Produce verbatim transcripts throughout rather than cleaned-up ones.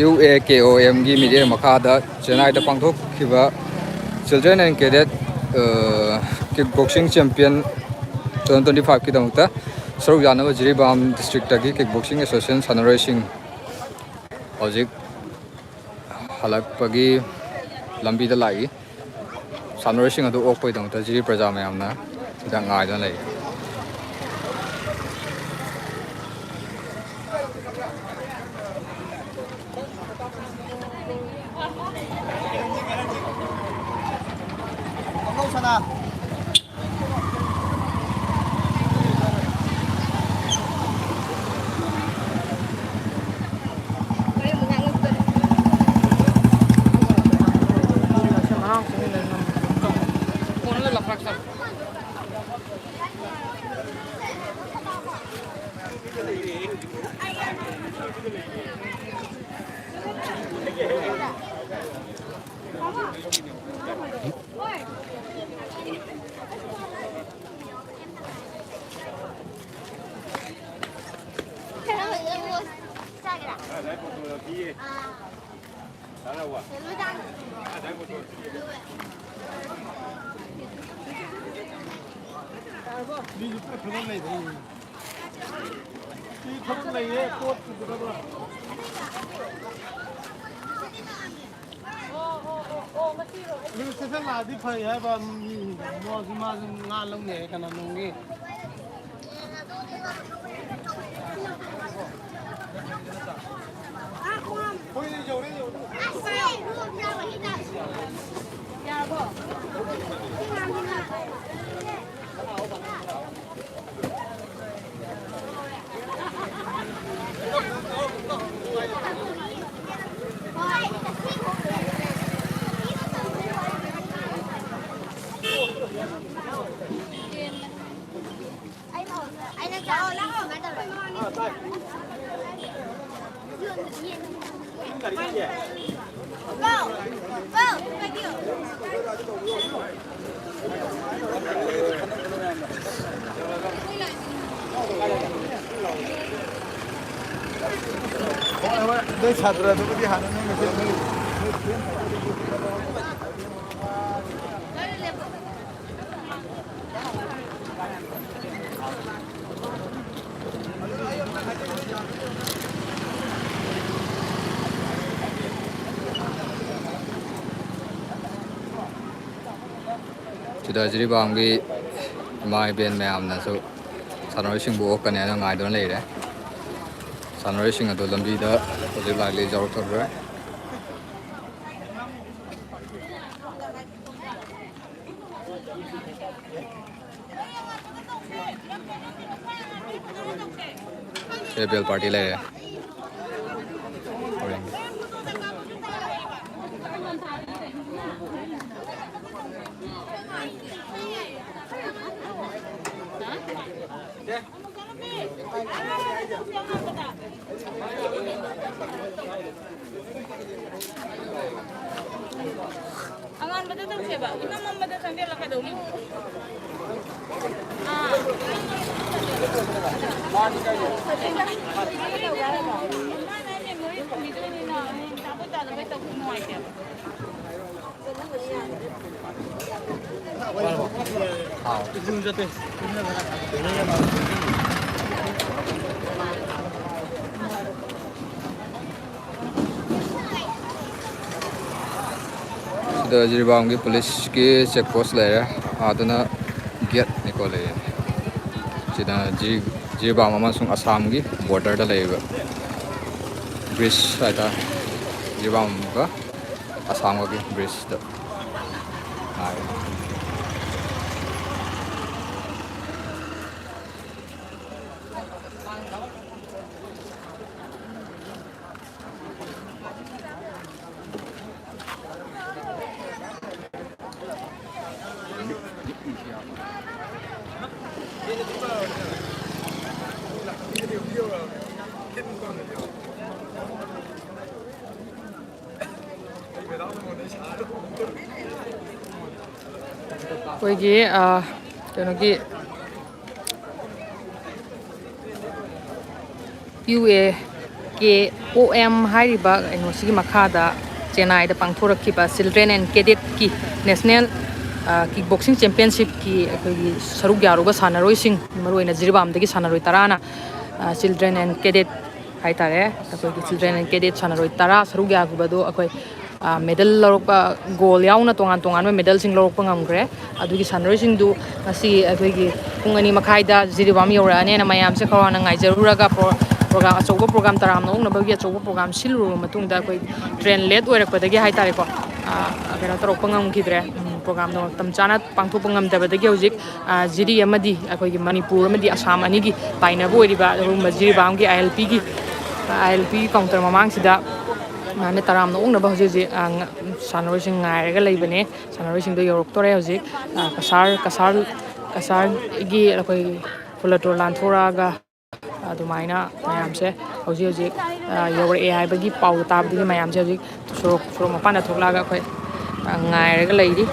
U A K ꯑꯣ ꯑꯦꯝꯒꯤ ꯃꯤꯠꯌꯦꯡ ꯃꯈꯥꯗ ꯆꯦꯟꯅꯥꯏꯗ ꯄꯥꯡꯊꯣꯛꯈꯤꯕ Children and Cadet, ꯑ, Kick Boxing Champion twenty twenty-five ꯀꯤꯗꯃꯛꯇ ꯁꯔꯨꯛ ꯌꯥꯅꯕ ꯖꯤꯔꯤꯕꯥꯝ district ꯇꯒꯤ Kick Boxing Association ꯁꯥꯟꯅꯔꯣꯏꯁꯤꯡ ꯍꯧꯖꯤꯛ ꯍꯜꯂꯛꯄꯒꯤ ꯂꯝꯕꯤꯗ ꯂꯥꯛꯏ꯫ ꯁꯥꯟꯅꯔꯣꯏꯁꯤꯡ ꯑꯗꯨ ꯑꯣꯛꯄꯒꯤꯗꯃꯛꯇ ꯖꯤꯔꯤ ꯄ꯭ꯔꯖꯥ ꯃꯌꯥꯝꯅ ꯁꯤꯗ ꯉꯥꯏꯗꯨꯅ ꯂꯩꯔꯤ꯫ ꯃꯤꯁꯨ ꯄꯨꯂꯞ ꯐꯝꯐꯝ ꯂꯩꯕꯅꯤ꯫ ꯁꯤ ꯊꯕꯛ ꯂꯩꯌꯦ, ꯄꯣꯠ ꯄꯨꯒꯗꯕ꯫ ꯔꯤꯁꯦꯞꯁꯟ ꯂꯥꯛꯑꯗꯤ ꯐꯩ ꯍꯥꯏꯕ, ꯃꯤ, ꯃꯥꯁꯨ, ꯃꯥꯁꯨ ꯉꯥ ꯂꯧꯅꯤ ꯍꯥꯏ, ꯀꯅꯥꯅꯣꯝꯒꯤ꯫ ꯍꯣꯏꯅꯦ, ꯌꯧꯔꯦ, ꯌꯧꯔꯦ꯫ ꯍꯣꯏ, ꯍꯣꯏ, ꯅꯣꯏ ꯁꯥꯇ꯭ꯔꯗꯨꯕꯨꯗꯤ ꯍꯥꯟꯅ ꯅꯣꯏ ꯃꯁꯦꯟ ꯅꯣꯏ ꯁꯤꯗ ꯖꯤꯔꯤꯕꯥꯝꯒꯤ ꯏꯃꯥ ꯏꯕꯦꯟ ꯃꯌꯥꯝꯅꯁꯨ ꯁꯥꯟꯅꯔꯣꯏꯁꯤꯡꯕꯨ ꯑꯣꯛꯀꯅꯤ ꯍꯥꯏꯅ ꯉꯥꯏꯗꯨꯅ ꯂꯩꯔꯦ꯫ ꯁꯥꯟꯅꯔꯣꯏꯁꯤꯡ ꯑꯗꯨ ꯂꯝꯕꯤꯗ ꯍꯧꯖꯤꯛ ꯂꯥꯛꯂꯤ ꯌꯥꯎꯔꯛꯇꯣꯔꯦ꯫ ꯁꯦ ꯕꯦꯜ ꯄꯥꯔꯇꯤ ꯂꯩꯔꯦ꯫ ꯍꯣꯔꯦꯟꯒꯤ꯫ ꯑꯉꯥꯟꯕꯗ ꯇꯧꯁꯦꯕ꯫ ꯏꯃꯝ ꯃꯝꯕꯗ ꯆꯪꯁꯤꯜꯂ ꯀꯩꯗꯧꯅꯤ? ꯑꯥ꯫ ꯃꯥꯅ memory ꯊꯝꯕꯤꯗꯣꯏꯅꯤꯅ, ꯍꯌꯦꯡ ꯆꯥꯕꯣꯏ ꯆꯥꯗꯕꯣꯏ ꯇꯧꯕ ꯅꯨꯡꯉꯥꯏꯇꯦꯕ꯫ ꯁꯤꯗ ꯖꯤꯔꯤꯕꯥꯝꯒꯤ ꯄꯨꯂꯤꯁꯀꯤ ꯆꯦꯛ ꯄꯣꯁ ꯂꯩꯔꯦ꯫ ꯑꯗꯨꯅ ꯒꯦꯠꯅꯤꯀꯣ ꯂꯩꯔꯦ꯫ ꯁꯤꯗ ꯖꯤ-, ꯖꯤꯔꯤꯕꯥꯝ ꯑꯃꯁꯨꯡ ꯑꯁꯥꯝꯒꯤ ꯕꯣꯔꯗꯔꯗ ꯂꯩꯔꯤꯕ ꯕ꯭ꯔꯤꯖ ꯍꯥꯏꯇꯥꯔꯦ꯫ ꯖꯤꯔꯤꯕꯥꯝꯒ ꯑꯁꯥꯝꯒꯒꯤ ꯕ꯭ꯔꯤꯖꯇ ꯉꯥꯏꯔꯦ꯫ ꯑꯩꯈꯣꯏꯒꯤ, ꯑ, ꯀꯩꯅꯣꯒꯤ ꯌꯨ ꯑꯦ ꯀꯦ ꯑꯣ ꯑꯦꯝ ꯍꯥꯏꯔꯤꯕ ꯀꯩꯅꯣꯁꯤꯒꯤ ꯃꯈꯥꯗ ꯆꯦꯟꯅꯥꯏꯗ ꯄꯥꯡꯊꯣꯔꯛꯈꯤꯕ Children and Cadetꯀꯤ National, ꯑ, Kickboxing Championshipꯀꯤ ꯑꯩꯈꯣꯏꯒꯤ ꯁꯔꯨꯛ ꯌꯥꯔꯨꯕ ꯁꯥꯟꯅꯔꯣꯏꯁꯤꯡ, ꯃꯔꯨꯑꯣꯏꯅ ꯖꯤꯔꯤꯕꯥꯝꯗꯒꯤ ꯁꯥꯟꯅꯔꯣꯏ ꯇꯔꯥꯅ, ꯑ, Children and Cadet ꯍꯥꯏꯇꯥꯔꯦ, ꯑꯩꯈꯣꯏꯒꯤ Children and Cadet ꯁꯥꯟꯅꯔꯣꯏ ꯇꯔꯥ ꯁꯔꯨꯛ ꯌꯥꯈꯤꯕꯗꯣ ꯑꯩꯈꯣꯏ, ꯑ, medal ꯂꯧꯔꯛꯄ, gold ꯌꯥꯎꯅ ꯇꯣꯉꯥꯟ ꯇꯣꯉꯥꯟꯕ medalꯁꯤꯡ ꯂꯧꯔꯛꯄ ꯉꯝꯈ꯭ꯔꯦ꯫ ꯑꯗꯨꯒꯤ ꯁꯥꯟꯅꯔꯣꯏꯁꯤꯡꯗꯨ ꯉꯁꯤ ꯑꯩꯈꯣꯏꯒꯤ ꯄꯨꯡ ꯑꯅꯤ ꯃꯈꯥꯏꯗ ꯖꯤꯔꯤꯕꯥꯝ ꯌꯧꯔꯛꯑꯅꯦꯅ ꯃꯌꯥꯝꯁꯦ ꯈꯧꯔꯥꯡꯅ ꯉꯥꯏꯖꯔꯨꯔꯒ ꯄ꯭ꯔꯣ-, program, ꯑꯆꯧꯕ program, ꯇꯔꯥꯝꯅ ꯑꯣꯛꯅꯕꯒꯤ ꯑꯆꯧꯕ program ꯁꯤꯜꯂꯨꯔꯕ ꯃꯇꯨꯡꯗ ꯑꯩꯈꯣꯏ train late ꯑꯣꯏꯔꯛꯄꯗꯒꯤ ꯍꯥꯏꯇꯥꯔꯦꯀꯣ, ꯑ, ꯀꯩꯅꯣ ꯇꯧꯔꯛꯄ ꯉꯝꯈꯤꯗ꯭ꯔꯦ꯫ ꯎꯝ, programꯗꯣ ꯃꯇꯝ ꯆꯥꯅ ꯄꯥꯡꯊꯣꯛꯄ ꯉꯝꯗꯕꯗꯒꯤ ꯍꯧꯖꯤꯛ, ꯑ, ꯖꯤꯔꯤ ꯑꯃꯗꯤ ꯑꯩꯈꯣꯏꯒꯤ ꯃꯅꯤꯄꯨꯔ ꯑꯃꯗꯤ ꯑꯁꯥꯝ ꯑꯅꯤꯒꯤ ꯇꯥꯏꯅꯕ ꯑꯣꯏꯔꯤꯕ ꯑꯗꯨꯒꯨꯝꯕ ꯖꯤꯔꯤꯕꯥꯝꯒꯤ ILPꯒꯤ, ILP counter ꯃꯃꯥꯡꯁꯤꯗ ꯃꯥꯅ ꯇꯔꯥꯝꯅ ꯑꯣꯛꯅꯕ ꯍꯧꯖꯤꯛ ꯍꯧꯖꯤꯛ, ꯑ, ꯉ-, ꯁꯥꯟꯅꯔꯣꯏꯁꯤꯡ ꯉꯥꯏꯔꯒ ꯂꯩꯕꯅꯦ꯫ ꯁꯥꯟꯅꯔꯣꯏꯁꯤꯡꯗꯣ ꯌꯧꯔꯛꯇꯣꯔꯦ ꯍꯧꯖꯤꯛ꯫ ꯑ, ꯀꯁꯥꯔ, ꯀꯁꯥꯔ, ꯀꯁꯥꯔꯒꯤ ꯑꯩꯈꯣꯏ ꯐꯨꯂꯇꯣꯔ ꯂꯥꯟꯊꯣꯔꯛꯑꯒ ꯑꯗꯨꯃꯥꯏꯅ ꯃꯌꯥꯝꯁꯦ ꯍꯧꯖꯤꯛ ꯍꯧꯖꯤꯛ, ꯑ, ꯌꯧꯔꯛꯑꯦ ꯍꯥꯏꯕꯒꯤ ꯄꯥꯎ ꯇꯥꯕꯗꯒꯤ ꯃꯌꯥꯝꯁꯦ ꯍꯧꯖꯤꯛ ꯁꯣꯔꯣꯛ, ꯁꯣꯔꯣꯛ ꯃꯄꯥꯟꯗ ꯊꯣꯛꯂꯛꯑꯒ ꯑꯩꯈꯣꯏ, ꯑ, ꯉꯥꯏꯔꯒ ꯂꯩꯔꯤ,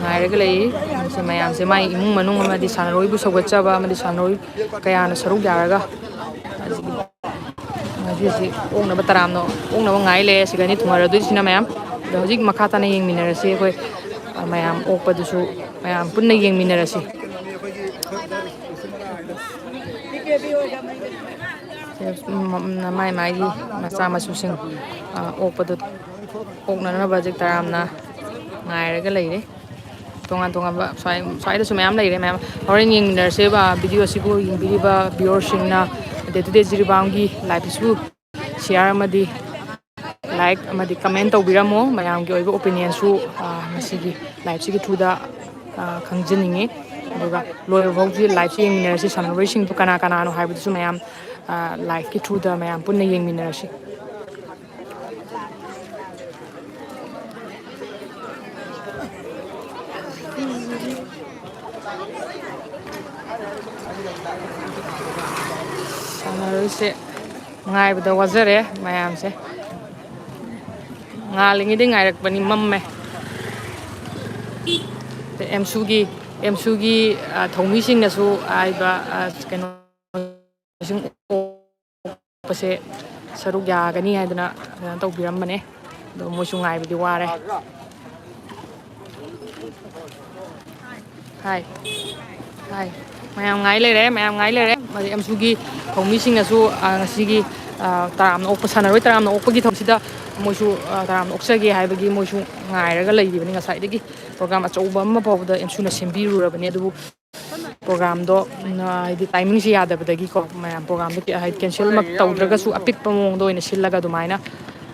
ꯉꯥꯏꯔꯒ ꯂꯩꯔꯤ꯫ ꯃꯁꯤ ꯃꯌꯥꯝꯁꯦ ꯃꯥꯏ ꯏꯃꯨꯡ ꯃꯅꯨꯡ ꯑꯃꯗꯤ ꯁꯥꯟꯅꯔꯣꯏꯕꯨ ꯁꯧꯒꯠꯆꯕ ꯑꯃꯗꯤ ꯁꯥꯟꯅꯔꯣꯏ ꯀꯌꯥꯅ ꯁꯔꯨꯛ ꯌꯥꯔꯒ ꯍꯧꯖꯤꯛ ꯍꯧꯖꯤꯛ ꯑꯣꯛꯅꯕ ꯇꯔꯥꯝꯅ ꯑꯣꯛꯅꯕ ꯉꯥꯏ ꯂꯩꯔꯦ꯫ ꯁꯤꯗꯅꯤ ꯊꯨꯡꯉꯔꯗꯣꯏꯁꯤꯅ ꯃꯌꯥꯝ꯫ ꯑꯗꯣ ꯍꯧꯖꯤꯛ ꯃꯈꯥ ꯇꯥꯅ ꯌꯦꯡꯃꯤꯟꯅꯔꯁꯤ ꯑꯩꯈꯣꯏ, ꯑ, ꯃꯌꯥꯝ ꯑꯣꯛꯄꯗꯨꯁꯨ ꯃꯌꯥꯝ ꯄꯨꯟꯅ ꯌꯦꯡꯃꯤꯟꯅꯔꯁꯤ꯫ ꯃꯥꯏ ꯃꯥꯏꯒꯤ ꯃꯆꯥ ꯃꯁꯨꯁꯤꯡ, ꯑ, ꯑꯣꯛꯄꯗꯨ, ꯑꯣꯛꯅꯅꯕ ꯍꯧꯖꯤꯛ ꯇꯔꯥꯝꯅ ꯉꯥꯏꯔꯒ ꯂꯩꯔꯦ꯫ ꯇꯣꯉꯥꯟ ꯇꯣꯉꯥꯟꯕ ꯁ꯭ꯋꯥꯏ, ꯁ꯭ꯋꯥꯏꯗꯁꯨ ꯃꯌꯥꯝ ꯂꯩꯔꯦ꯫ ꯃꯌꯥꯝ ꯍꯣꯔꯦꯟ ꯌꯦꯡꯃꯤꯟꯅꯔꯁꯦꯕ꯫ Video ꯑꯁꯤꯕꯨ ꯌꯦꯡꯕꯤꯔꯤꯕ viewerꯁꯤꯡꯅ Day to Day ꯖꯤꯔꯤꯕꯥꯝꯒꯤ liveꯁꯤꯕꯨ share ꯑꯃꯗꯤ like ꯑꯃꯗꯤ comment ꯇꯧꯕꯤꯔꯝꯃꯣ꯫ ꯃꯌꯥꯝꯒꯤ ꯑꯣꯏꯕ opinionꯁꯨ, ꯑ, ꯃꯁꯤꯒꯤ liveꯁꯤꯒꯤ throughꯗ, ꯑ, ꯈꯪꯖꯅꯤꯡꯉꯤ꯫ ꯑꯗꯨꯒ ꯂꯣꯏꯕ ꯐꯥꯎꯁꯤ liveꯁꯤ ꯌꯦꯡꯃꯤꯟꯅꯔꯁꯤ꯫ ꯁꯥꯟꯅꯔꯣꯏꯁꯤꯡꯗꯨ ꯀꯅꯥ ꯀꯅꯥꯅꯣ ꯍꯥꯏꯕꯗꯨꯁꯨ ꯃꯌꯥꯝ, ꯑ, liveꯀꯤ throughꯗ ꯃꯌꯥꯝ ꯄꯨꯟꯅ ꯌꯦꯡꯃꯤꯟꯅꯔꯁꯤ꯫ ꯁꯥꯟꯅꯔꯣꯏꯁꯦ ꯉꯥꯏꯕꯗ ꯋꯥꯖꯔꯦ ꯃꯌꯥꯝꯁꯦ꯫ ꯉꯥꯜꯂꯤꯉꯩꯗꯩ ꯉꯥꯏꯔꯛꯄꯅꯤ, ꯃꯝꯃꯦ꯫ ꯑꯦꯝꯁꯨꯒꯤ, ꯑꯦꯝꯁꯨꯒꯤ, ꯑ, ꯊꯧꯃꯤꯁꯤꯡꯅꯁꯨ ꯍꯥꯏꯕ, ꯑ, ꯀꯩꯅꯣ, ꯁꯤꯡ ꯑꯣꯛꯄꯁꯦ ꯁꯔꯨꯛ ꯌꯥꯒꯅꯤ ꯍꯥꯏꯗꯅ ꯀꯩꯅꯣ ꯇꯧꯕꯤꯔꯝꯕꯅꯦ꯫ ꯑꯗꯣ ꯃꯣꯏꯁꯨ ꯉꯥꯏꯕꯗꯤ ꯋꯥꯔꯦ꯫ ꯍꯥꯏ꯫ ꯍꯥꯏ꯫ ꯃꯌꯥꯝ ꯉꯥꯏ ꯂꯩꯔꯦ, ꯃꯌꯥꯝ ꯉꯥꯏ ꯂꯩꯔꯦ꯫ ꯑꯗꯩ ꯑꯦꯝꯁꯨꯒꯤ ꯊꯧꯃꯤꯁꯤꯡꯅꯁꯨ, ꯑ, ꯉꯁꯤꯒꯤ, ꯑ, ꯇꯔꯥꯝꯅ ꯑꯣꯛꯄ, ꯁꯥꯟꯅꯔꯣꯏ ꯇꯔꯥꯝꯅ ꯑꯣꯛꯄꯒꯤ ꯊꯧꯔꯝꯁꯤꯗ ꯃꯣꯏꯁꯨ, ꯑ, ꯇꯔꯥꯝꯅ ꯑꯣꯛꯆꯒꯦ ꯍꯥꯏꯕꯒꯤ ꯃꯣꯏꯁꯨ ꯉꯥꯏꯔꯒ ꯂꯩꯔꯤꯕꯅꯤ ꯉꯁꯥꯏꯗꯒꯤ꯫ ꯄ꯭ꯔꯣꯒ꯭ꯔꯥꯝ ꯑꯆꯧꯕ ꯑꯃ ꯐꯥꯎꯕꯗ ꯑꯦꯝꯁꯨꯅ ꯁꯦꯝꯕꯤꯔꯨꯔꯕꯅꯤ꯫ ꯑꯗꯨꯕꯨ ꯄ꯭ꯔꯣꯒ꯭ꯔꯥꯝꯗꯣ, ꯎꯝ, ꯍꯥꯏꯗꯤ ꯇꯥꯏꯃꯤꯡꯁꯦ ꯌꯥꯗꯕꯗꯒꯤꯀꯣ, ꯃꯌꯥꯝ ꯄ꯭ꯔꯣꯒ꯭ꯔꯥꯝꯗꯣ ꯀꯌꯥ, ꯍꯥꯏꯗꯤ ꯀꯦꯟꯁꯦꯜꯃꯛ ꯇꯧꯗ꯭ꯔꯒꯁꯨ ꯑꯄꯤꯛꯄ ꯃꯑꯣꯡꯗ ꯑꯣꯏꯅ ꯁꯤꯜꯂꯒ ꯑꯗꯨꯃꯥꯏꯅ,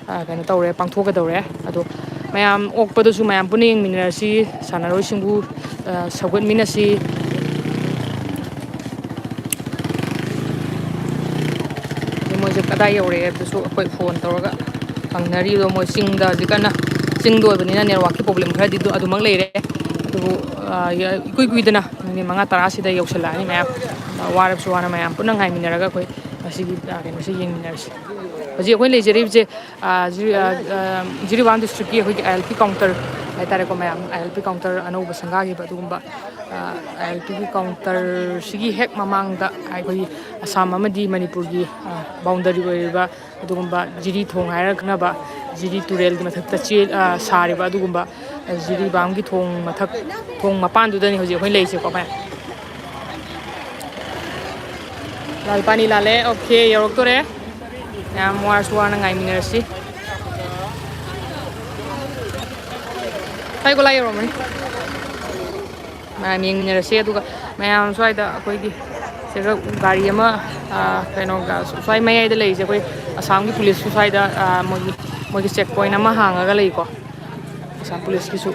ꯑ, ꯀꯩꯅꯣ ꯇꯧꯔꯦ, ꯄꯥꯡꯊꯣꯛꯀꯗꯧꯔꯦ꯫ ꯑꯗꯣ ꯃꯌꯥꯝ ꯑꯣꯛꯄꯗꯁꯨ ꯃꯌꯥꯝ ꯄꯨꯟꯅ ꯌꯦꯡꯃꯤꯟꯅꯔꯁꯤ, ꯁꯥꯟꯅꯔꯣꯏꯁꯤꯡꯕꯨ, ꯑ, ꯁꯧꯒꯠꯃꯤꯟꯅꯁꯤ꯫ ꯑꯗꯩ ꯃꯣꯏꯁꯦ ꯀꯗꯥꯏ ꯌꯧꯔꯛꯑꯦ ꯍꯥꯏꯕꯗꯨꯁꯨ ꯑꯩꯈꯣꯏ ꯐꯣꯟ ꯇꯧꯔꯒ ꯍꯪꯅꯔꯤꯕꯗꯣ, ꯃꯣꯏ ꯆꯤꯡꯗ ꯍꯧꯖꯤꯛ ꯀꯟꯅ, ꯆꯤꯡꯗ ꯑꯣꯏꯕꯅꯤꯅ ꯅꯦꯠꯋꯥꯛꯀꯤ ꯄ꯭ꯔꯣꯕ꯭ꯂꯦꯝ ꯈꯔꯗꯤ ꯑꯗꯨ, ꯑꯗꯨꯃꯛ ꯂꯩꯔꯦ꯫ ꯑꯗꯨꯕꯨ, ꯑ, ꯏꯀꯨꯏ ꯀꯨꯏꯗꯅ ꯃꯤꯅꯤꯠ ꯃꯉꯥ ꯇꯔꯥꯁꯤꯗ ꯌꯧꯁꯤꯜꯂꯛꯑꯅꯤ ꯃꯌꯥꯝ꯫ ꯑ, ꯋꯥꯔꯕꯁꯨ ꯋꯥꯅ ꯃꯌꯥꯝ ꯄꯨꯟꯅ ꯉꯥꯏꯃꯤꯟꯅꯔꯒ ꯑꯩꯈꯣꯏ ꯉꯁꯤꯒꯤ, ꯑ, ꯀꯩꯅꯣꯁꯦ ꯌꯦꯡꯃꯤꯟꯅꯔꯁꯤ꯫ ꯍꯧꯖꯤꯛ ꯑꯩꯈꯣꯏꯅ ꯂꯩꯖꯔꯤꯕꯁꯦ, ꯑ, ꯖꯤ-, ꯑ, ꯑ, ꯖꯤꯔꯤꯕꯥꯝ ꯗꯤꯁꯇ꯭ꯔꯤꯛꯀꯤ ꯑꯩꯈꯣꯏꯒꯤ ꯑꯥꯏ ꯑꯦꯜ ꯄꯤ ꯀꯥꯎꯟꯇꯔ ꯍꯥꯏꯇꯥꯔꯦꯀꯣ ꯃꯌꯥꯝ, ꯑꯥꯏ ꯑꯦꯜ ꯄꯤ ꯀꯥꯎꯟꯇꯔ ꯑꯅꯧꯕ ꯁꯪꯒꯥꯈꯤꯕ ꯑꯗꯨꯒꯨꯝꯕ, ꯑ, ꯑꯥꯏ ꯑꯦꯜ ꯄꯤꯒꯤ ꯀꯥꯎꯟꯇꯔꯁꯤꯒꯤ ꯍꯦꯛ ꯃꯃꯥꯡꯗ ꯑꯩꯈꯣꯏꯒꯤ ꯑꯁꯥꯝ ꯑꯃꯗꯤ ꯃꯅꯤꯄꯨꯔꯒꯤ, ꯑ, ꯕꯥꯎꯟꯗꯔꯤ ꯑꯣꯏꯔꯤꯕ ꯑꯗꯨꯒꯨꯝꯕ ꯖꯤꯔꯤ ꯊꯣꯡ ꯍꯥꯏꯔꯒ ꯈꯪꯅꯕ ꯖꯤꯔꯤ ꯇꯨꯔꯦꯜꯒꯤ ꯃꯊꯛꯇ ꯆꯦ-, ꯑ, ꯁꯥꯔꯤꯕ ꯑꯗꯨꯒꯨꯝꯕ ꯖꯤꯔꯤꯕꯥꯝꯒꯤ ꯊꯣꯡ ꯃꯊꯛ, ꯊꯣꯡ ꯃꯄꯥꯟꯗꯨꯗꯅꯤ ꯍꯧꯖꯤꯛ ꯑꯩꯈꯣꯏ ꯂꯩꯔꯤꯁꯦꯀꯣ ꯃꯌꯥꯝ꯫ ꯂꯥꯜ ꯄꯥꯅꯤ ꯂꯥꯜꯂꯦ꯫ ꯑꯣꯀꯦ, ꯌꯧꯔꯛꯇꯣꯔꯦ꯫ ꯃꯌꯥꯝ ꯋꯥꯔꯁꯨ ꯋꯥꯅ ꯉꯥꯏꯃꯤꯟꯅꯔꯁꯤ꯫ ꯁ꯭ꯋꯥꯏ ꯒꯣꯂꯥꯏ ꯌꯧꯔꯝꯃꯅꯤ꯫ ꯃꯌꯥꯝ ꯌꯦꯡꯃꯤꯟꯅꯔꯁꯤ꯫ ꯑꯗꯨꯒ ꯃꯌꯥꯝ ꯁ꯭ꯋꯥꯏꯗ ꯑꯩꯈꯣꯏꯒꯤ ꯁꯤꯗ ꯒꯥꯔꯤ ꯑꯃ, ꯑ, ꯀꯩꯅꯣꯒ, ꯁ꯭ꯋꯥꯏ ꯃꯌꯥꯏꯗ ꯂꯩꯔꯤꯁꯦ ꯑꯩꯈꯣꯏ ꯑꯁꯥꯝꯒꯤ ꯄꯨꯂꯤꯁꯁꯨ ꯁ꯭ꯋꯥꯏꯗ, ꯑ, ꯃꯣꯏꯒꯤ, ꯃꯣꯏꯒꯤ ꯆꯦꯛ ꯄꯣꯏꯟ ꯑꯃ ꯍꯥꯡꯉꯒ ꯂꯩꯀꯣ꯫ ꯑꯁꯥꯝ ꯄꯨꯂꯤꯁꯀꯤꯁꯨ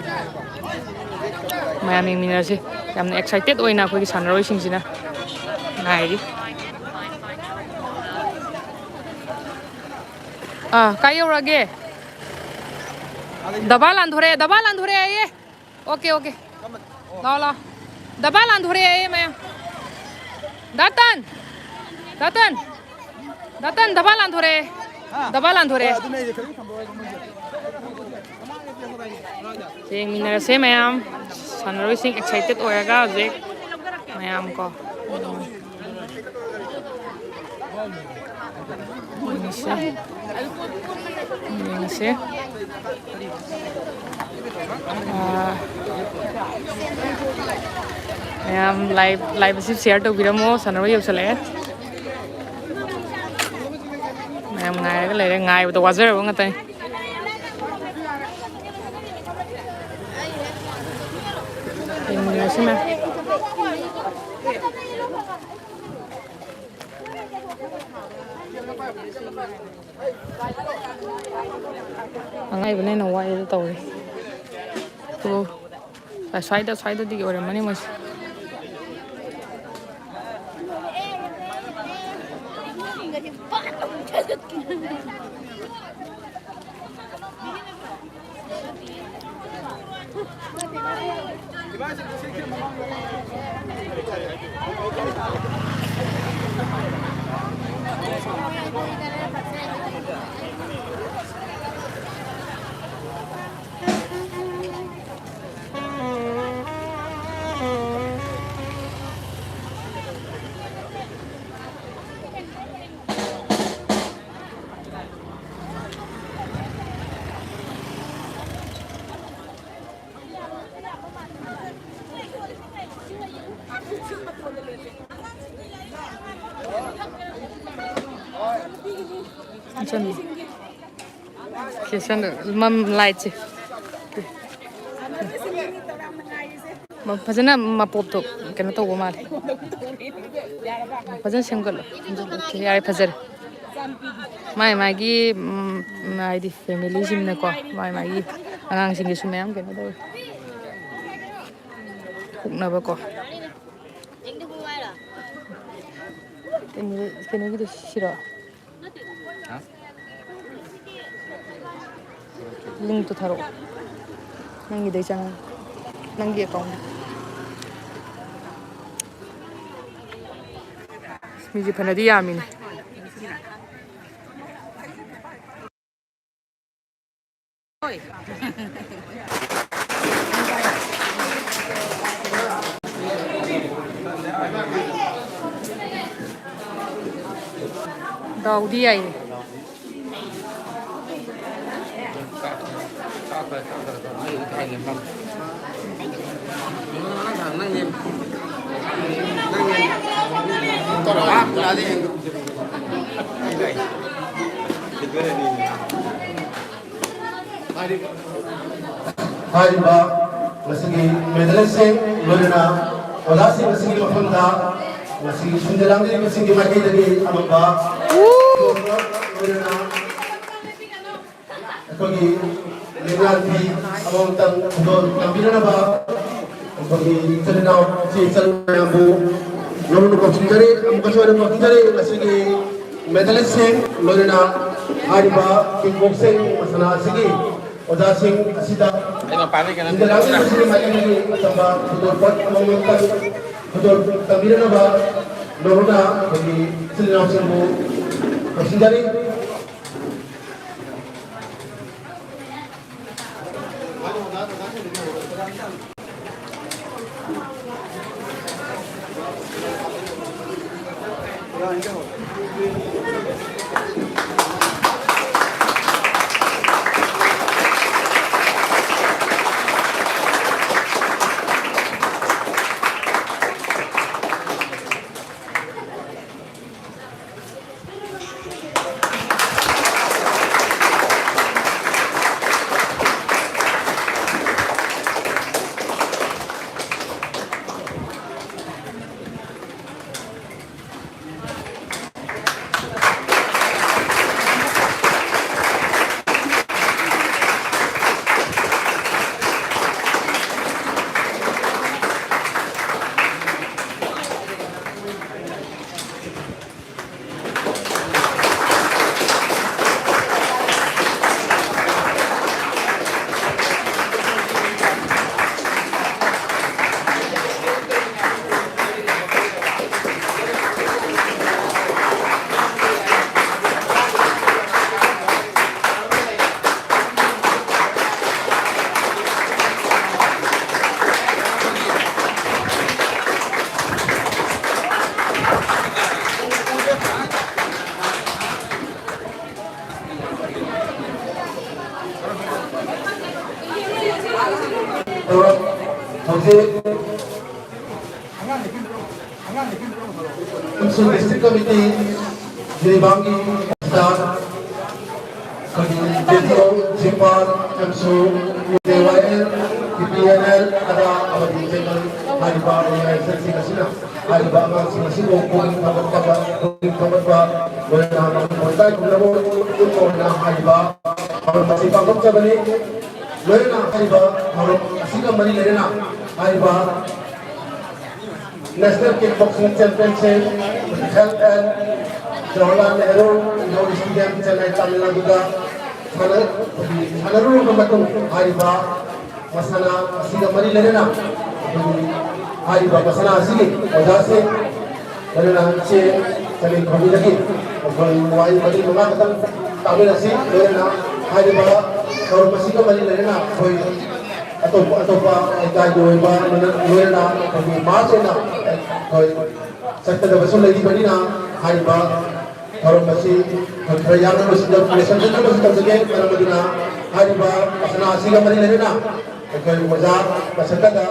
ꯃꯌꯥꯝ ꯌꯦꯡꯃꯤꯟꯅꯔꯁꯤ꯫ ꯌꯥꯝꯅ ꯑꯦꯛꯁꯥꯏꯇꯦꯠ ꯑꯣꯏꯅ ꯑꯩꯈꯣꯏꯒꯤ ꯁꯥꯟꯅꯔꯣꯏꯁꯤꯡꯁꯤꯅ ꯉꯥꯏꯔꯤ꯫ ꯑꯥ, ꯀꯥꯏ ꯌꯧꯔꯒꯦ? ꯗꯕꯥ ꯂꯥꯟꯊꯣꯔꯛꯑꯦ, ꯗꯕꯥ ꯂꯥꯟꯊꯣꯔꯛꯑꯦ ꯍꯥꯏꯌꯦ꯫ Okay, okay. ꯂꯥꯛꯑꯣ, ꯂꯥꯛꯑꯣ꯫ ꯗꯕꯥ ꯂꯥꯟꯊꯣꯔꯛꯑꯦ ꯍꯥꯏꯌꯦ ꯃꯌꯥꯝ꯫ ꯗꯥꯇꯟ! ꯗꯥꯇꯟ! ꯗꯥꯇꯟ, ꯗꯕꯥ ꯂꯥꯟꯊꯣꯔꯛꯑꯦ꯫ ꯗꯕꯥ ꯂꯥꯟꯊꯣꯔꯛꯑꯦ꯫ ꯌꯦꯡꯃꯤꯟꯅꯔꯁꯦ ꯃꯌꯥꯝ꯫ ꯁꯥꯟꯅꯔꯣꯏꯁꯤꯡ ꯑꯦꯛꯁꯥꯏꯇꯦꯠ ꯑꯣꯏꯔꯒ ꯍꯧꯖꯤꯛ ꯃꯌꯥꯝ ꯀꯣ꯫ ꯌꯦꯡꯁꯦ꯫ ꯌꯦꯡꯁꯦ꯫ ꯑꯥ, ꯃꯌꯥꯝ live, live ꯑꯁꯤ share ꯇꯧꯕꯤꯔꯝꯃꯣ꯫ ꯁꯥꯟꯅꯕ ꯌꯧꯁꯜꯂꯛꯑꯦ꯫ ꯃꯌꯥꯝ ꯉꯥꯏꯔꯒ ꯂꯩꯔꯦ꯫ ꯉꯥꯏꯕꯗ ꯋꯥꯖꯔꯕ ꯉꯥꯛꯇꯅꯤ꯫ ꯌꯦꯡꯃꯤꯟꯅꯁꯤ ꯃꯌꯥꯝ꯫ ꯑꯉꯥꯏꯕꯅ ꯍꯦꯟꯅ ꯋꯥꯏꯗ ꯇꯧꯔꯤ꯫ ꯑꯣ, ꯁ꯭ꯋꯥꯏꯗ, ꯁ꯭ꯋꯥꯏꯗꯗꯤ ꯑꯣꯏꯔꯝꯃꯅꯤ ꯃꯣꯏꯁꯦ꯫ ꯁꯦꯁꯟꯗ ꯃꯝ ꯂꯥꯏꯠꯁꯦ꯫ ꯃ-, ꯐꯖꯅ ꯃꯄꯣꯞꯇꯣ ꯀꯩꯅꯣ ꯇꯧꯕ ꯃꯥꯜꯂꯦ꯫ ꯐꯖꯅ ꯁꯦꯝꯒꯠꯂꯣ꯫ ꯌꯥꯔꯦ, ꯐꯖꯔꯦ꯫ ꯃꯥꯏ ꯃꯥꯒꯤ, ꯎꯝ, ꯍꯥꯏꯗꯤ ꯐꯦꯃꯤꯂꯤꯁꯤꯡꯅꯀꯣ, ꯃꯥꯏ ꯃꯥꯒꯤ ꯑꯉꯥꯡꯁꯤꯡꯒꯤꯁꯨ ꯃꯌꯥꯝ ꯀꯩꯅꯣ ꯇꯧꯋꯦ꯫ ꯊꯣꯛꯅꯕꯀꯣ꯫ ꯀꯩꯅꯣ-, ꯀꯩꯅꯣꯒꯤꯗꯣ ꯁꯤꯔꯣ? ꯍꯥ? Link ꯇꯣ ꯊꯥꯔꯛꯑꯣ꯫ ꯅꯪꯒꯤꯗꯩ ꯆꯪꯉ-, ꯅꯪꯒꯤ account꯫ ꯃꯤꯁꯦ ꯐꯅꯗꯤ ꯌꯥꯝꯃꯤꯅꯦ꯫ ꯗꯥꯎꯗꯤ ꯌꯥꯏꯌꯦ꯫ ꯍꯥꯏꯔꯤꯕ ꯉꯁꯤꯒꯤ ꯃꯦꯗꯥꯂꯤꯁꯁꯤꯡ, ꯂꯣꯏꯅꯅ ꯑꯣꯖꯥꯁꯤꯡ ꯑꯁꯤꯒꯤ ꯃꯐꯝꯗ ꯉꯁꯤꯒꯤ ꯁꯤꯟꯖ ꯂꯥꯡꯖꯔꯤꯕꯁꯤꯡꯒꯤ ꯃꯥꯏꯀꯩꯗꯒꯤ ꯑꯉꯝꯕ ꯂꯣꯏꯅꯅ ꯑꯩꯈꯣꯏꯒꯤ ꯂꯤꯡꯂꯥꯟ ꯐꯤ ꯑꯃꯃꯝꯇꯪ ꯈꯨꯗꯣꯜ ꯇꯝꯕꯤꯅꯅꯕ ꯑꯩꯈꯣꯏꯒꯤ ꯏꯆꯤꯜ ꯏꯅꯥꯎ ꯏꯆꯦ ꯏꯆꯜ ꯃꯌꯥꯝꯕꯨ ꯅꯧꯅ ꯀꯧꯁꯤꯟꯖꯔꯤ, ꯑꯃꯨꯛꯀꯁꯨ ꯑꯩꯅ ꯀꯧꯁꯤꯟꯖꯔꯤ꯫ ꯉꯁꯤꯒꯤ ꯃꯦꯗꯥꯂꯤꯁꯁꯤꯡ, ꯂꯣꯏꯅꯅ ꯍꯥꯏꯔꯤꯕ ꯀꯤꯛ ꯕꯣꯛꯁꯤꯡ ꯃꯁꯥꯟꯅ ꯑꯁꯤꯒꯤ ꯑꯣꯖꯥꯁꯤꯡ ꯑꯁꯤꯗ ꯏꯟꯗꯤꯌꯥꯒꯤ ꯃꯥꯏꯀꯩꯗꯒꯤ ꯑꯆꯝꯕ ꯈꯨꯗꯣꯜꯄꯣꯠ ꯑꯃꯃꯝꯇꯪ ꯈꯨꯗꯣꯜ ꯇꯝꯕꯤꯅꯅꯕ ꯅꯧꯅ ꯑꯩꯈꯣꯏꯒꯤ ꯏꯆꯤꯜ ꯏꯅꯥꯎꯁꯤꯡꯕꯨ ꯀꯧꯁꯤꯟꯖꯔꯤ꯫ ꯍꯧꯖꯤꯛ ꯑꯃꯁꯨꯡ District Committee ꯖꯤꯔꯤꯕꯥꯝꯒꯤ ꯁꯤꯗ ꯑꯩꯈꯣꯏꯒꯤ ꯖꯦ ꯇꯤ ꯑꯣ, ꯖꯤꯄꯥꯜ, ꯑꯦꯝꯁꯨ, K Y L, T P N L, ꯑꯗꯥ ꯑꯃꯗꯤ ꯖꯦꯅꯔꯦꯜ ꯍꯥꯏꯔꯤꯕ ꯑꯣꯔꯒꯅꯥꯏꯖꯦꯁꯟꯁꯤꯡ ꯑꯁꯤꯅ ꯍꯥꯏꯔꯤꯕ ꯑꯉꯥꯡꯁꯤꯡ ꯑꯁꯤꯕꯨ ꯄꯨꯛꯅꯤꯡ ꯊꯧꯒꯠꯄ, ꯄꯨꯛꯅꯤꯡ ꯊꯧꯒꯠꯄ, ꯂꯣꯏꯅꯅ ꯃꯈꯣꯏ ꯏꯀꯥꯏ ꯈꯨꯝꯅꯕ ꯎꯠꯄ ꯑꯣꯏꯅ ꯍꯥꯏꯔꯤꯕ ꯊꯧꯔꯝ ꯑꯁꯤ ꯄꯥꯡꯊꯣꯛꯆꯕꯅꯤ꯫ ꯂꯣꯏꯅꯅ ꯍꯥꯏꯔꯤꯕ ꯊꯧꯔꯝ ꯑꯁꯤꯒ ꯃꯔꯤ ꯂꯩꯅꯅ ꯍꯥꯏꯔꯤꯕ National Kickboxing Championship held at Jawaharlal Nehru Indoor Stadium, Chennai, Tamil Nadu ꯗ ꯁꯥꯟꯅ-, ꯁꯥꯟꯅꯔꯨꯔꯕ ꯃꯇꯨꯡ ꯍꯥꯏꯔꯤꯕ ꯃꯁꯥꯟꯅ ꯑꯁꯤꯒ ꯃꯔꯤ ꯂꯩꯅꯅ ꯑꯩꯈꯣꯏꯒꯤ ꯍꯥꯏꯔꯤꯕ ꯃꯁꯥꯟꯅ ꯑꯁꯤꯒꯤ ꯑꯣꯖꯥꯁꯤꯡ ꯂꯣꯏꯅꯅ ꯏꯆꯦ ꯆꯅꯤꯡꯈꯣꯝꯕꯤꯗꯒꯤ ꯑꯩꯈꯣꯏ ꯋꯥꯍꯩ ꯃꯔꯤ ꯃꯉꯥ ꯈꯛꯇꯪ ꯇꯥꯃꯤꯟꯅꯁꯤ꯫ ꯂꯣꯏꯅꯅ ꯍꯥꯏꯔꯤꯕ ꯊꯧꯔꯝ ꯑꯁꯤꯒ ꯃꯔꯤ ꯂꯩꯅꯅ ꯑꯩꯈꯣꯏ ꯑꯇꯣꯞꯄ ꯑꯇꯣꯞꯄ ꯂꯩꯀꯥꯏꯒꯤ ꯑꯣꯏꯕ ꯂꯣꯏꯅꯅ ꯑꯩꯈꯣꯏꯒꯤ ꯃꯥꯁ ꯑꯣꯏꯅ ꯑꯩꯈꯣꯏ ꯆꯠꯀꯗꯕꯁꯨ ꯂꯩꯔꯤꯕꯅꯤꯅ ꯍꯥꯏꯔꯤꯕ ꯊꯧꯔꯝ ꯑꯁꯤ ꯈꯔ ꯌꯥꯝꯅ ꯂꯣꯏꯁꯤꯟꯖ-, ꯂꯣꯏꯁꯤꯟꯖꯅꯕꯁꯨ ꯇꯧꯖꯒꯦ꯫ ꯃꯔꯝ ꯑꯗꯨꯅ ꯍꯥꯏꯔꯤꯕ ꯃꯁꯥꯟꯅ ꯑꯁꯤꯒ ꯃꯔꯤ ꯂꯩꯅꯅ ꯑꯩꯈꯣꯏ ꯑꯣꯖꯥ ꯃꯁꯛꯇꯗ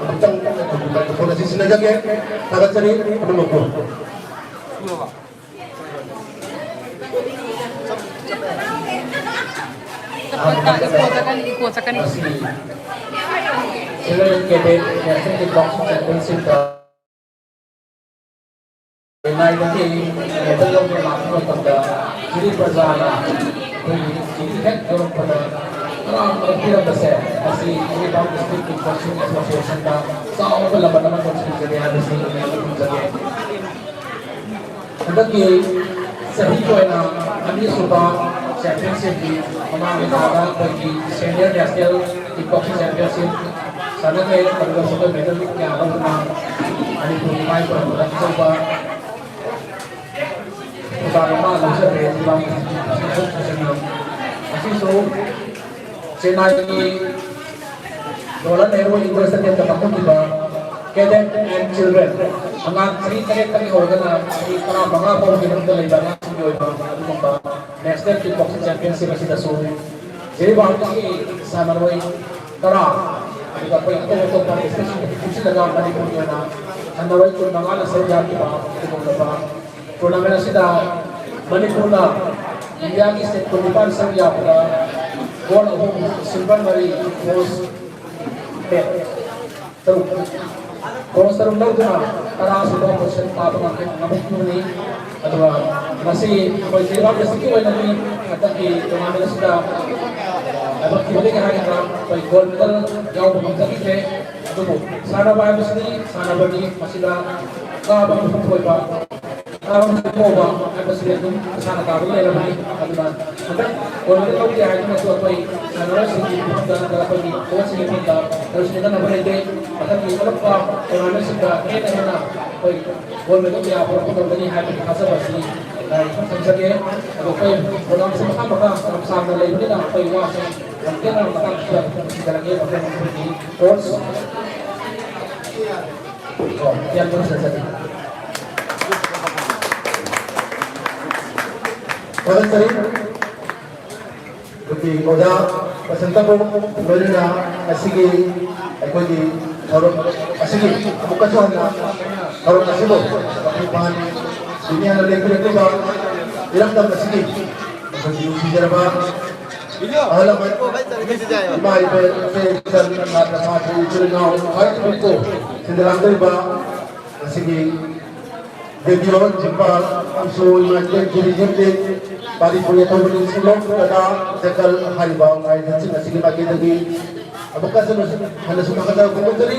ꯑꯃꯨꯛꯇꯪ ꯑꯩꯈꯣꯏꯒꯤ microphone ꯑꯁꯤ ꯁꯤꯟꯅꯖꯒꯦ꯫ ꯊꯥꯒꯠꯆꯔꯤ ꯄꯨꯝꯅꯃꯛꯄꯨ꯫ ꯆꯠꯄ ꯇꯥ-, echo ꯆꯠꯀꯅꯤ, echo ꯆꯠꯀꯅꯤ꯫ ꯉꯁꯤ Children Cadet National Kickboxing Championship ꯆꯦꯟꯅꯥꯏꯗꯒꯤ medal ꯂꯧꯗꯨꯅ ꯂꯥꯛꯄ ꯃꯇꯝꯗ ꯖꯤꯔꯤ ꯄ꯭ꯔꯖꯥꯅ ꯑꯩꯈꯣꯏꯒꯤ ꯖꯤꯔꯤ ꯍꯦꯛ ꯌꯧꯔꯛꯄꯗ ꯍꯔꯥꯎ ꯍꯔꯥꯎ ꯄꯤꯔꯝꯕꯁꯦ ꯉꯁꯤ ꯖꯤꯔꯤꯕꯥꯝ District Kickboxing Association ꯗ ꯆꯥꯎꯕ ꯂꯃꯟ ꯑꯃ ꯇꯧꯁꯤꯟꯖꯔꯤ ꯍꯥꯏꯕꯁꯤ ꯃꯌꯥꯝꯗ ꯊꯝꯖꯒꯦ꯫ ꯍꯟꯗꯛꯀꯤ ꯆꯍꯤꯒꯤ ꯑꯣꯏꯅ ꯑꯅꯤꯁꯨꯕ championship ꯀꯤ ꯃꯃꯥꯡꯒꯤ ꯊꯥꯗ ꯑꯩꯈꯣꯏꯒꯤ Senior National Kickboxing Championship ꯁꯥꯟꯅꯈ꯭ꯔꯦ꯫ ꯑꯗꯨꯗꯁꯨ ꯑꯩꯈꯣꯏ medal ꯀꯌꯥ ꯂꯧꯗꯨꯅ ꯃꯅꯤꯄꯨꯔꯒꯤ ꯃꯥꯏ ꯄꯨꯔꯛꯄꯗ ꯑꯆꯧꯕ ꯊꯧꯗꯥꯡ ꯑꯃ ꯂꯧꯖꯈ꯭ꯔꯦ꯫ ꯖꯤꯔꯤꯕꯥꯝ Association ꯅ꯫ ꯉꯁꯤꯁꯨ ꯆꯦꯟꯅꯥꯏꯒꯤ Jawaharlal Nehru Indoor Stadium ꯗ ꯄꯥꯡꯊꯣꯛꯈꯤꯕ Cadet and Children, ꯑꯉꯥꯡ ꯆꯍꯤ ꯇꯔꯦꯠꯇꯒꯤ ꯍꯧꯔꯒꯅ ꯆꯍꯤ ꯇꯔꯥꯃꯉꯥ ꯐꯥꯎꯕꯒꯤ ꯃꯅꯨꯡꯗ ꯂꯩꯕ ꯑꯉꯥꯡꯁꯤꯡꯒꯤ ꯑꯣꯏꯕ ꯑꯗꯨꯒꯨꯝꯕ National Kickboxing Championship ꯑꯁꯤꯗꯁꯨ ꯖꯤꯔꯤꯕꯥꯝꯗꯒꯤ ꯁꯥꯟꯅꯔꯣꯏ ꯇꯔꯥ ꯑꯗꯨꯒ ꯑꯩꯈꯣꯏ ꯑꯇꯣꯞ ꯑꯇꯣꯞꯄ ꯗꯤꯁꯇ꯭ꯔꯤꯛꯁꯤꯡꯗ ꯄꯨꯟꯁꯤꯜꯂꯒ ꯃꯅꯤꯄꯨꯔꯒꯤ ꯑꯣꯏꯅ ꯁꯥꯟꯅꯔꯣꯏ ꯀꯨꯟ ꯃꯉꯥꯅ ꯁꯔꯨꯛ ꯌꯥꯈꯤꯕ ꯑꯗꯨꯒꯨꯝꯂꯕ ꯇꯣꯔꯅꯥꯃꯦꯟ ꯑꯁꯤꯗ ꯃꯅꯤꯄꯨꯔꯅ ꯏꯟꯗꯤꯌꯥꯒꯤ ꯁ꯭ꯇꯦꯠ ꯀꯨꯟꯅꯤꯄꯥꯟ ꯁꯔꯨꯛ ꯌꯥꯕꯗ ꯒꯣꯜ ꯑꯍꯨꯝ, ꯁꯤꯜꯚꯔ ꯃꯔꯤ, ꯕ꯭ꯔꯣꯟꯖ ꯇꯔꯨꯛ, ꯕ꯭ꯔꯣꯟꯖ ꯇꯔꯨꯛ ꯂꯧꯗꯨꯅ ꯇꯔꯥꯁꯨꯕ ꯄꯣꯖꯤꯁꯟ ꯀꯥꯕ ꯉꯝꯈꯤ-, ꯉꯝꯈꯤꯕꯅꯤ꯫ ꯑꯗꯨꯒ ꯉꯁꯤ ꯑꯩꯈꯣꯏ ꯖꯤꯔꯤꯕꯥꯝ ꯗꯤꯁꯇ꯭ꯔꯤꯛꯀꯤ ꯑꯣꯏꯅꯗꯤ ꯍꯟꯗꯛꯀꯤ ꯇꯣꯔꯅꯥꯃꯦꯟ ꯑꯁꯤꯗ ꯂꯥꯏꯕꯛ ꯊꯤꯕꯗꯒꯤ ꯍꯥꯏꯒꯗ꯭ꯔꯥ, ꯑꯩꯈꯣꯏ ꯒꯣꯜ ꯃꯦꯗꯜ ꯌꯥꯎꯕ ꯉꯝꯖꯈꯤꯗ꯭ꯔꯦ꯫ ꯑꯗꯨꯕꯨ ꯁꯥꯟꯅꯕ ꯍꯥꯏꯕꯁꯤꯗꯤ ꯁꯥꯟꯅꯕꯅꯤ, ꯃꯁꯤꯗ ꯀꯥꯕ ꯑꯃꯁꯨꯡ ꯊꯣꯏꯕ, ꯀꯥꯕ ꯑꯃꯁꯨꯡ ꯄꯣꯕ ꯍꯥꯏꯕꯁꯤꯗꯤ ꯑꯗꯨꯝ ꯃꯁꯥꯅ ꯇꯥꯕ ꯂꯩꯔꯕꯅꯤ꯫ ꯑꯗꯨꯅ ꯍꯟꯗꯛ ꯒꯣꯜ ꯃꯦꯗꯜ ꯂꯧꯒꯦ ꯍꯥꯏꯗꯨꯅꯁꯨ ꯑꯩꯈꯣꯏ ꯁꯥꯟꯅꯔꯣꯏꯁꯤꯡꯒꯤ ꯃꯐꯝꯗ ꯅꯠꯇ꯭ꯔꯒ ꯑꯩꯈꯣꯏꯒꯤ ꯀꯣꯆꯁꯤꯡꯒꯤ ꯃꯐꯝꯗ ꯀꯔꯤꯁꯨ ꯈꯦꯠꯅꯕ ꯂꯩꯇꯦ꯫ ꯃꯊꯪꯒꯤ ꯑꯣꯜꯂꯛꯄ ꯇꯣꯔꯅꯥꯃꯦꯟꯁꯤꯡꯗ ꯍꯦꯟꯅ ꯍꯦꯟꯅ ꯑꯩꯈꯣꯏ ꯒꯣꯜ ꯃꯦꯗꯜ ꯀꯌꯥ ꯄꯨꯔꯛꯀꯗꯧꯒꯅꯤ ꯍꯥꯏꯕꯒꯤ ꯊꯥꯖꯕ ꯑꯁꯤ, ꯑ, ꯏꯊꯝ ꯊꯝꯖꯒꯦ꯫ ꯑꯗꯣ ꯑꯩꯈꯣꯏ ꯄ꯭ꯔꯣꯒ꯭ꯔꯥꯝꯁꯤ ꯃꯈꯥ ꯃꯈꯥ ꯌꯥꯝ ꯁꯥꯡꯅ ꯂꯩꯕꯅꯤꯅ ꯑꯩꯈꯣꯏ ꯋꯥꯁꯦ ꯌꯥꯝ ꯇꯦꯟꯅ ꯃꯇꯥꯡꯁꯤꯗ ꯊꯝꯖꯔꯒꯦ꯫ ꯃꯊꯪ ꯑꯩꯈꯣꯏꯒꯤ ꯀꯣꯆ, ꯑꯣ, ꯌꯥꯝ ꯊꯝꯖꯒꯦ꯫ ꯊꯥꯒꯠꯆꯔꯤ꯫ ꯅꯨꯄꯤ ꯑꯣꯖꯥ ꯕꯁꯟꯇꯕꯨ ꯂꯣꯏꯅꯅ ꯉꯁꯤꯒꯤ ꯑꯩꯈꯣꯏꯒꯤ ꯊꯧꯔꯝ ꯑꯁꯤꯒꯤ ꯑꯃꯨꯛꯀꯁꯨ ꯍꯟꯅ ꯊꯧꯔꯝ ꯑꯁꯤꯕꯨ ꯃꯄꯨꯡ ꯐꯥꯍꯟꯕꯤꯅꯤ ꯍꯥꯏꯅ ꯂꯦꯡꯕꯤꯔꯛꯂꯤꯕ ꯏꯔꯝꯗꯝ ꯑꯁꯤꯒꯤ ꯑꯩꯈꯣꯏꯒꯤ ꯅꯨꯡꯁꯤꯖꯔꯕ ꯑꯍꯜ ꯂꯃꯟ, ꯏꯃꯥ ꯏꯕꯦꯜ, ꯏꯆꯦ ꯏꯆꯟ, ꯅꯥꯠ ꯅꯄꯥ ꯏꯆꯤꯜ ꯏꯅꯥꯎ ꯈ꯭ꯋꯥꯏꯗꯒꯤ ꯁꯤꯟꯗ ꯂꯥꯡꯗꯧꯔꯤꯕ ꯉꯁꯤꯒꯤ ꯔꯦꯗꯤꯑꯣ ꯏꯝꯐꯥꯜ ꯑꯃꯁꯨꯡ ꯌꯨꯅꯥꯏꯇꯦꯗ ꯇꯦꯂꯤꯚꯤꯖꯟꯒꯤ ꯃꯅꯤꯄꯨꯔꯤ ꯑꯊꯧꯕ ꯅ꯭ꯌꯨꯁ ꯂꯣꯛ ꯀꯗꯥ ꯖꯦꯀꯜ ꯍꯥꯏꯔꯤꯕ ꯑꯣꯔꯒꯅꯥꯏꯖꯦꯁꯟꯁꯤꯡ ꯑꯁꯤꯒꯤ ꯃꯥꯏꯀꯩꯗꯒꯤ ꯑꯃꯨꯛꯀꯁꯨ ꯍꯟꯅꯁꯨ ꯊꯥꯒꯠꯆꯕ ꯐꯣꯡꯗꯣꯛꯆꯔꯤ꯫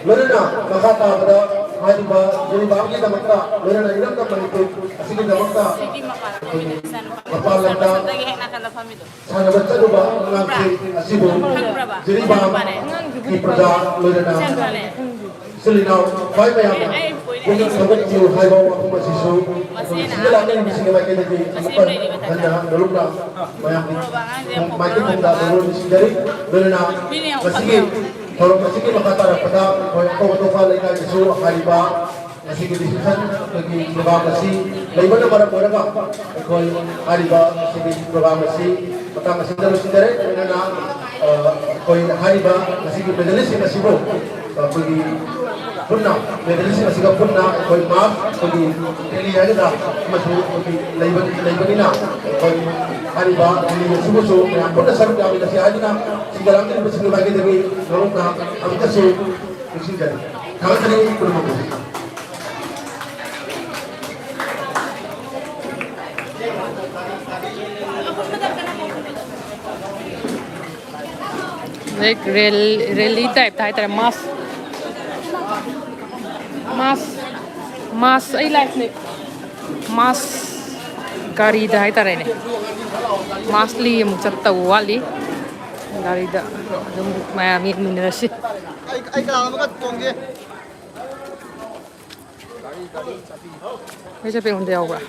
ꯂꯣꯏꯅꯅ ꯃꯈꯥ ꯇꯥꯕꯗ ꯍꯥꯏꯔꯤꯕ ꯖꯤꯔꯤꯕꯥꯝꯒꯤꯗꯃꯛꯇ, ꯂꯣꯏꯅꯅ ꯏꯔꯝꯗꯝ ꯃꯅꯤꯄꯨꯔ ꯑꯁꯤꯒꯤꯗꯃꯛꯇ ꯑꯩꯈꯣꯏꯒꯤ ꯃꯄꯥꯟ ꯂꯝꯗ ꯁꯥꯟꯅꯕ ꯆꯠꯂꯨꯕ ꯑꯉꯥꯡꯁꯤꯡ ꯑꯁꯤꯕꯨ ꯖꯤꯔꯤꯕꯥꯝꯒꯤ ꯄ꯭ꯔꯖꯥ ꯂꯣꯏꯅꯅ ꯏꯆꯤꯜ ꯏꯅꯥꯎ ꯈ꯭ꯋꯥꯏ ꯃꯌꯥꯝꯅ ꯄꯨꯛꯅꯤꯡ ꯊꯧꯒꯠꯄꯤꯌꯨ ꯍꯥꯏꯕ ꯋꯥꯐꯝ ꯑꯁꯤꯁꯨ ꯑꯩꯈꯣꯏ ꯁꯤꯗ ꯂꯥꯛꯂꯤꯕꯁꯤꯡꯒꯤ ꯃꯥꯏꯀꯩꯗꯒꯤ ꯑꯃꯨꯛꯀ ꯍꯟꯅ ꯅꯧꯂꯨꯛꯅ ꯃꯌꯥꯝꯒꯤ ꯃꯥꯏꯀꯩ ꯈꯣꯡꯗꯥ ꯇꯧꯔꯣꯏ ꯁꯤꯟꯖꯔꯤ꯫ ꯂꯣꯏꯅꯅ ꯉꯁꯤꯒꯤ ꯊꯧꯔꯝ ꯑꯁꯤꯒꯤ ꯃꯈꯥ ꯇꯥꯔꯛꯄꯗ ꯑꯩꯈꯣꯏ ꯑꯇꯣꯞ ꯑꯇꯣꯞꯄ ꯂꯩꯀꯥꯏꯗꯁꯨ ꯍꯥꯏꯔꯤꯕ ꯉꯁꯤꯒꯤ ꯔꯤꯁꯦꯞꯁꯟ ꯑꯩꯈꯣꯏꯒꯤ ꯄ꯭ꯔꯣꯒ꯭ꯔꯥꯝ ꯑꯁꯤ ꯂꯩꯕꯅ ꯃꯔꯝ ꯑꯣꯏꯔꯒ ꯑꯩꯈꯣꯏ ꯍꯥꯏꯔꯤꯕ ꯉꯁꯤꯒꯤ ꯄ꯭ꯔꯣꯒ꯭ꯔꯥꯝ ꯑꯁꯤ ꯃꯇꯥꯡ ꯑꯁꯤꯗ ꯂꯣꯏꯁꯤꯟꯖꯔꯦ꯫ ꯂꯣꯏꯅꯅ ꯑꯩꯈꯣꯏ ꯍꯥꯏꯔꯤꯕ ꯉꯁꯤꯒꯤ ꯃꯦꯗꯥꯂꯤꯁꯁꯤꯡ ꯑꯁꯤꯕꯨ ꯑꯩꯈꯣꯏꯒꯤ ꯄꯨꯟꯅ, ꯃꯦꯗꯥꯂꯤꯁꯁꯤꯡ ꯑꯁꯤꯒ ꯄꯨꯟꯅ ꯑꯩꯈꯣꯏ ꯃꯥꯁ, ꯑꯩꯈꯣꯏꯒꯤ ꯔꯦꯂꯤ ꯍꯥꯏꯒꯗ꯭ꯔꯥ, ꯑꯃꯁꯨ ꯑꯩꯈꯣꯏꯒꯤ ꯂꯩꯕ-, ꯂꯩꯕꯅꯤꯅ, ꯑꯩꯈꯣꯏ ꯍꯥꯏꯔꯤꯕ ꯔꯦꯂꯤ ꯑꯁꯤꯕꯨꯁꯨ ꯃꯌꯥꯝ ꯄꯨꯟꯅ ꯁꯔꯨꯛ ꯌꯥꯃꯤꯟꯅꯁꯤ ꯍꯥꯏꯗꯨꯅ ꯁꯤꯟꯖ ꯂꯥꯡꯖꯔꯤꯕꯁꯤꯡꯒꯤ ꯃꯥꯏꯀꯩꯗꯒꯤ ꯅꯣꯂꯨꯛꯅ ꯑꯃꯨꯛꯀꯁꯨ ꯅꯤꯡꯁꯤꯡꯖꯔꯤ꯫ ꯊꯥꯒꯠꯆꯔꯤ ꯄꯨꯝꯅꯃꯛꯄꯨ꯫ ꯍꯧꯖꯤꯛ ꯔꯦꯜ-, ꯔꯦꯂꯤ ꯇꯥꯏꯞꯇ ꯍꯥꯏꯇꯥꯔꯦ, ꯃꯥꯁ, ꯃꯥꯁ, ꯃꯥꯁ, ꯑꯩ ꯂꯥꯏꯐꯅꯦ꯫ ꯃꯥꯁ ꯒꯥꯔꯤꯗ ꯍꯥꯏꯇꯥꯔꯦꯅꯦ, ꯃꯥꯁꯂꯤ ꯑꯃꯨꯛ ꯆꯠꯇꯧꯕ ꯋꯥꯠꯂꯤ꯫ ꯒꯥꯔꯤꯗ ꯑꯗꯨꯝ ꯃꯌꯥꯝ ꯌꯦꯡꯃꯤꯟꯅꯔꯁꯤ꯫ ꯑꯩ, ꯑꯩ ꯀꯅꯥꯅꯣꯝꯒ ꯇꯣꯡꯒꯦ꯫ ꯅꯣꯏ ꯆꯠꯄ ꯑꯩꯉꯣꯟꯗ ꯌꯥꯎꯕ꯭ꯔꯥ?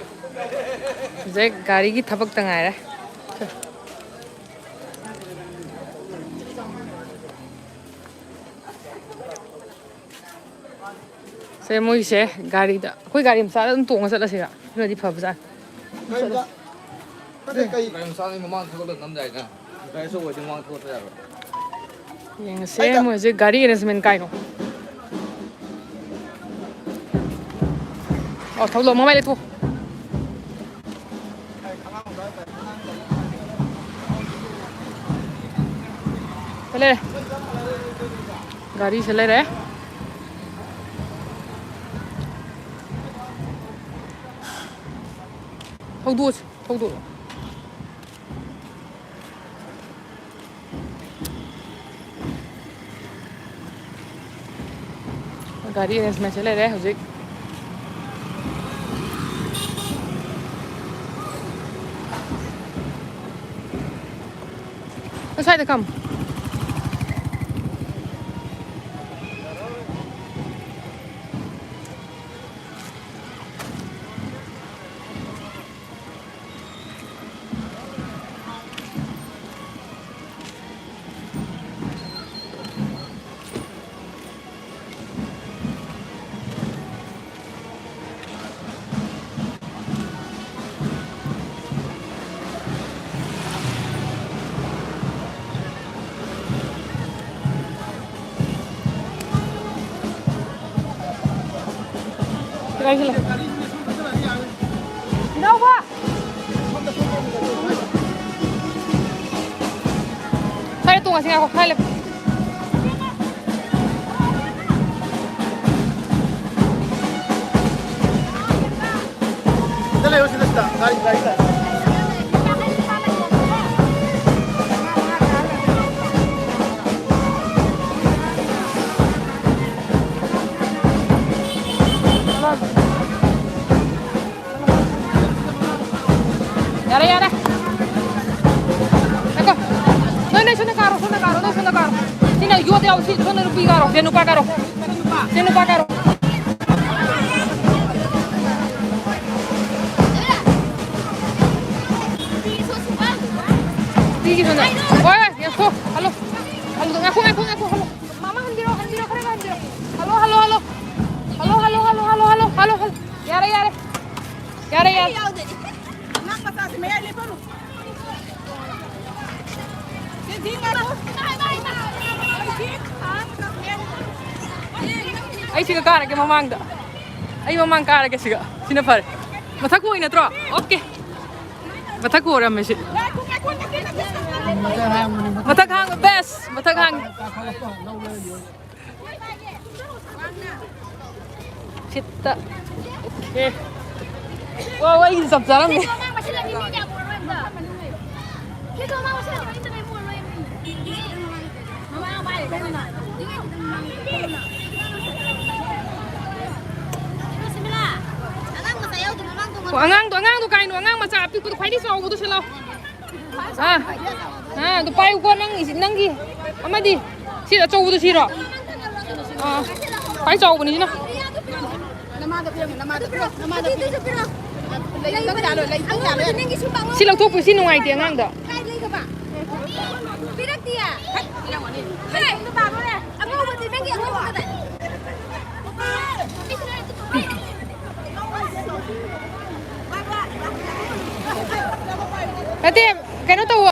ꯍꯧꯖꯤꯛ ꯒꯥꯔꯤꯒꯤ ꯊꯕꯛꯇ ꯉꯥꯏꯔꯦ꯫ ꯁꯦ, ꯃꯣꯏꯁꯦ ꯒꯥꯔꯤꯗ, ꯑꯩꯈꯣꯏ ꯒꯥꯔꯤ ꯃꯆꯥꯗ ꯑꯗꯨꯝ ꯇꯣꯡꯉ ꯆꯠꯂꯁꯤꯔ? ꯑꯗꯨꯅꯗꯤ ꯐꯕꯖꯥꯠꯅꯤ꯫ ꯀꯩ ꯃꯆꯥ? ꯀꯩ, ꯀꯩ? ꯒꯥꯔꯤ ꯃꯆꯥꯗꯤ ꯃꯃꯥꯡ ꯊꯧꯒꯠꯂ ꯅꯝ ꯌꯥꯏꯅ꯫ ꯒꯥꯔꯤ ꯑꯆꯧꯕꯗꯤ ꯃꯃꯥꯡ ꯊꯧꯒꯠꯄ ꯌꯥꯔꯣꯏ꯫ ꯌꯦꯡꯉꯁꯦ, ꯑꯩ ꯀ- ꯃꯣꯏ ꯍꯧꯖꯤꯛ ꯒꯥꯔꯤ ꯑꯦꯔꯦꯟꯖꯃꯦꯟ ꯀꯥꯏꯅꯣ? ꯑꯣ, ꯊꯧꯗꯣꯛ ꯃꯃꯥꯏ ꯂꯩꯊꯣꯛ꯫ ꯆꯠꯂꯦ꯫ ꯒꯥꯔꯤꯁꯦ ꯂꯩꯔꯦ꯫ ꯊꯧꯗꯣꯛꯑꯁꯤ, ꯊꯧꯗꯣꯛꯑꯣ꯫ ꯒꯥꯔꯤ ꯑꯦꯔꯦꯟꯖꯃꯦꯟꯁꯦ ꯂꯩꯔꯦ ꯍꯧꯖꯤꯛ꯫ ꯑꯁ꯭ꯋꯥꯏꯗ ꯈꯝ꯫ ꯏꯅꯥꯎꯕ! ꯁ꯭ꯋꯥꯏꯗ ꯇꯣꯡꯉꯁꯤ, ꯉꯥꯏꯈꯣ, ꯁ꯭ꯋꯥꯏ ꯂꯦꯞꯄꯨ꯫ ꯁꯤꯗ ꯂꯩꯌꯣ, ꯁꯤꯗ, ꯁꯤꯗ꯫ ꯒꯥꯔꯤ, ꯒꯥꯔꯤ ꯂꯥꯛꯑꯦ꯫ ꯌꯥꯔꯦ, ꯌꯥꯔꯦ꯫ ꯉꯥꯏꯈꯣ꯫ ꯅꯣꯏ, ꯅꯣꯏ ꯁꯣꯝꯗ ꯀꯥꯔꯣ, ꯁꯣꯝꯗ ꯀꯥꯔꯣ, ꯅꯣꯏ ꯁꯣꯝꯗ ꯀꯥꯔꯣ꯫ ꯁꯤꯅ ꯌꯣꯠ ꯌꯥꯎ-, ꯁꯤ ꯁꯣꯝꯗ ꯅꯨꯄꯤ ꯀꯥꯔꯣ, ꯁꯦ ꯅꯨꯄꯥ ꯀꯥꯔꯣ꯫ ꯁꯦ ꯅꯨꯄꯥ ꯀꯥꯔꯣ꯫ ꯅꯨꯄꯤꯒꯤ ꯁꯣꯝꯗ꯫ ꯍꯣꯏ, ꯍꯣꯏ, ꯉꯥꯏꯈꯣ, ꯍꯜꯂꯣ꯫ ꯍꯜꯂꯣ, ꯉꯥꯏꯈꯣ, ꯉꯥꯏꯈꯣ, ꯉꯥꯏꯈꯣ, ꯍꯜꯂꯣ꯫ ꯃꯥꯃꯥ ꯍꯟꯕꯤꯔꯣ, ꯍꯟꯕꯤꯔꯣ, ꯈꯔ ꯍꯟꯕꯤꯔꯣ꯫ ꯍꯜꯂꯣ, ꯍꯜꯂꯣ, ꯍꯜꯂꯣ꯫ ꯍꯜꯂꯣ, ꯍꯜꯂꯣ, ꯍꯜꯂꯣ, ꯍꯜꯂꯣ, ꯍꯜꯂꯣ, ꯍꯜꯂꯣ꯫ ꯌꯥꯔꯦ, ꯌꯥꯔꯦ꯫ ꯌꯥꯔꯦ, ꯌꯥꯔꯦ꯫ ꯑꯉꯥꯡ ꯃꯆꯥꯁꯦ ꯃꯌꯥꯏ ꯂꯦꯞꯄꯅꯨ꯫ ꯁꯤ ꯊꯤ ꯉꯥꯏꯈꯣ꯫ ꯑꯩ ꯁꯤꯒ ꯀꯥꯔꯒꯦ ꯃꯃꯥꯡꯗ꯫ ꯑꯩ ꯃꯃꯥꯡ ꯀꯥꯔꯒꯦ ꯁꯤꯒ꯫ ꯁꯤꯅ ꯐꯔꯦ꯫ ꯃꯊꯛ ꯑꯣꯏ ꯅꯠꯇ꯭ꯔꯣ? ꯑꯣꯀꯦ꯫ ꯃꯊꯛ ꯑꯣꯏꯔꯝꯃꯦ ꯁꯤ꯫ ꯃꯊꯛ ꯍꯥꯡꯕ ꯕꯦꯁ꯫ ꯃꯊꯛ ꯍꯥꯡꯉꯤ꯫ ꯁꯤꯠꯇ꯫ ꯑꯣꯀꯦ꯫ ꯋꯥ, ꯋꯥ, ꯑꯩꯒꯤꯗꯤ ꯆꯞ ꯆꯥꯔꯝꯃꯦ꯫ ꯑꯣ, ꯑꯉꯥꯡꯗꯣ, ꯑꯉꯥꯡꯗꯣ ꯀꯥꯏꯅꯣ? ꯑꯉꯥꯡ ꯃꯆꯥ ꯑꯄꯤꯛꯄꯗꯣ, ꯈ꯭ꯋꯥꯏꯗꯒꯤ ꯆꯥꯎꯕꯗꯣ ꯁꯤꯜꯂꯣ꯫ ꯑꯥ, ꯑꯥ, ꯑꯗꯨ ꯄꯥꯏꯌꯨꯀꯣ, ꯅꯪ, ꯅꯪꯒꯤ ꯑꯃꯗꯤ꯫ ꯁꯤ ꯑꯆꯧꯕꯗꯣ ꯁꯤꯔꯣ? ꯑꯥ, ꯈ꯭ꯋꯥꯏ ꯆꯥꯎꯕꯅꯤ ꯁꯤꯅ꯫ ꯅꯃꯥꯗ ꯄꯤꯔꯝꯃꯣ, ꯅꯃꯥꯗ ꯄꯤꯔꯝꯃꯣ꯫ ꯂꯩ ꯅꯪ ꯆꯥꯔꯣ, ꯂꯩ ꯅꯪ ꯆꯥꯔꯣ꯫ ꯁꯤ ꯂꯧꯊꯣꯛꯄ, ꯁꯤ ꯅꯨꯡꯉꯥꯏꯇꯦ ꯑꯉꯥꯡꯗ꯫ ꯀꯥꯏ ꯂꯩꯈ꯭ꯔꯕ? ꯄꯤꯔꯛꯇꯤꯌꯦ꯫ ꯍꯥꯏ, ꯑꯉꯧꯕꯗꯤ ꯅꯪꯒꯤ ꯑꯉꯧꯕ ꯀꯗꯥꯏ? ꯅꯠꯇꯦ, ꯀꯩꯅꯣ ꯇꯧꯋꯣ꯫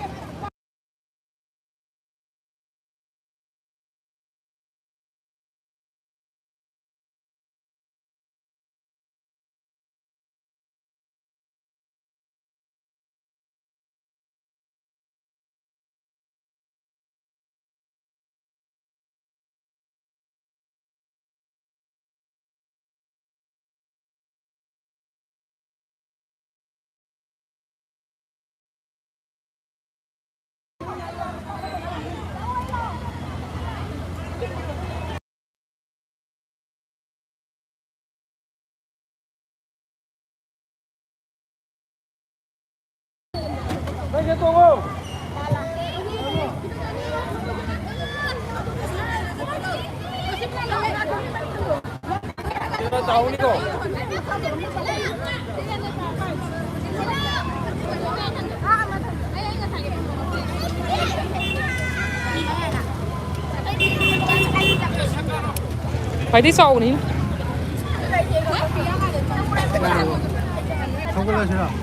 ꯈ꯭ꯋꯥꯏꯗꯩ ꯆꯥꯎꯕꯅꯤ꯫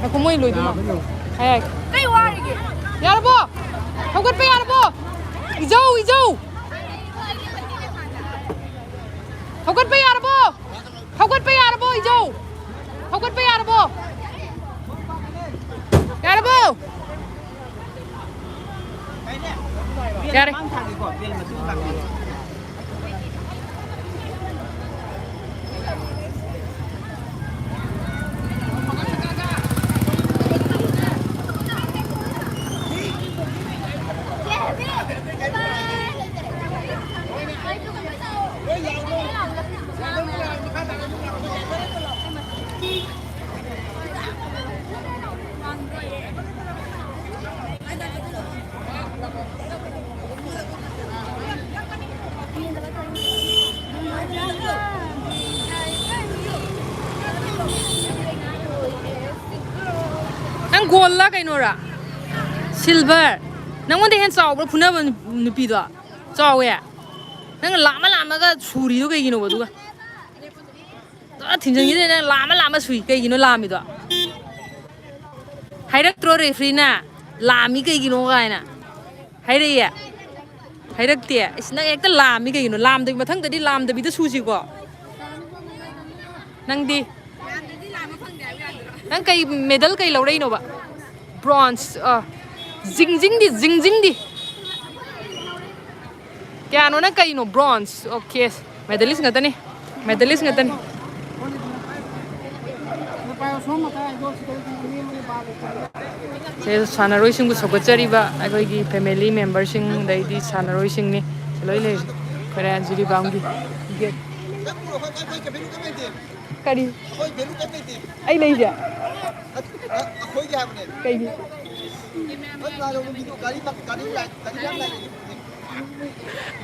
ꯉꯥꯏꯈꯣ, ꯃꯣꯏ ꯂꯣꯏꯗ꯭ꯔꯤꯃꯣ꯫ ꯍꯥꯏ, ꯍꯥꯏ꯫ ꯀꯩ ꯋꯥꯔꯤꯒꯦ? ꯌꯥꯔꯕꯣ? ꯍꯧꯒꯠꯄ ꯌꯥꯔꯕꯣ? ꯏꯖꯧ, ꯏꯖꯧ! ꯍꯧꯒꯠꯄ ꯌꯥꯔꯕꯣ? ꯍꯧꯒꯠꯄ ꯌꯥꯔꯕꯣ, ꯏꯖꯧ? ꯍꯧꯒꯠꯄ ꯌꯥꯔꯕꯣ? ꯌꯥꯔꯕꯣ? ꯌꯥꯔꯦ꯫ ꯅꯪ ꯒꯣꯜꯂ ꯀꯩꯅꯣꯔꯥ? ꯁꯤꯜꯚꯔ꯫ ꯅꯪꯉꯣꯟꯗ ꯍꯦꯟꯅ ꯆꯥꯎꯕ꯭ꯔꯥ ꯐꯨꯅꯕ ꯅꯨ-, ꯅꯨꯄꯤꯗꯣ? ꯆꯥꯎꯋꯦ꯫ ꯅꯪꯅ ꯂꯥꯝꯃ ꯂꯥꯝꯃꯒ ꯁꯨꯔꯤꯗꯣ ꯀꯩꯒꯤꯅꯣꯕ ꯑꯗꯨꯒ? ꯑ, ꯊꯤꯟꯖꯟꯈꯤꯗꯣꯏꯅꯦ, ꯅꯪ ꯂꯥꯝꯃ ꯂꯥꯝꯃ ꯁꯨꯏ꯫ ꯀꯩꯒꯤꯅꯣ ꯂꯥꯝꯃꯤꯗꯣ? ꯍꯥꯏꯔꯛꯇ꯭ꯔꯣ ꯔꯦꯐ꯭ꯔꯤꯅ? ꯂꯥꯝꯃꯤ ꯀꯩꯒꯤꯅꯣ ꯀꯥꯏꯅ? ꯍꯥꯏꯔꯛꯏꯌꯦ? ꯍꯥꯏꯔꯛꯇꯦ꯫ ꯏꯁ, ꯅꯪ ꯍꯦꯛꯇ ꯂꯥꯝꯃꯤ ꯀꯩꯒꯤꯅꯣ? ꯂꯥꯝꯗꯕꯤ, ꯃꯊꯪꯗꯗꯤ ꯂꯥꯝꯗꯕꯤꯗ ꯁꯨꯁꯤꯀꯣ꯫ ꯅꯪꯗꯤ? ꯅꯪ ꯀꯩ medal ꯀꯩ ꯂꯧꯔꯛꯏꯅꯣꯕ? Bronze꯫ ꯑ, ꯖꯤꯡ ꯖꯤꯡꯗꯤ, ꯖꯤꯡ ꯖꯤꯡꯗꯤ꯫ ꯀꯌꯥꯅꯣ ꯅꯪ ꯀꯩꯅꯣ? Bronze꯫ Okay꯫ Medalist ꯉꯥꯛꯇꯅꯤ꯫ Medalist ꯉꯥꯛꯇꯅꯤ꯫ ꯁꯦ ꯁꯥꯟꯅꯔꯣꯏꯁꯤꯡꯕꯨ ꯁꯧꯒꯠꯆꯔꯤꯕ ꯑꯩꯈꯣꯏꯒꯤ family memberꯁꯤꯡ, ꯑꯗꯩꯗꯤ ꯁꯥꯟꯅꯔꯣꯏꯁꯤꯡꯅꯤ꯫ ꯁꯤ ꯂꯣꯏ ꯂꯩꯔꯤꯁꯦ꯫ ꯑꯩꯈꯣꯏ ꯖꯤꯔꯤꯕꯥꯝꯒꯤ꯫ ꯀꯔꯤ? ꯑꯩ ꯂꯩꯁꯦ? ꯀꯩꯒꯤ?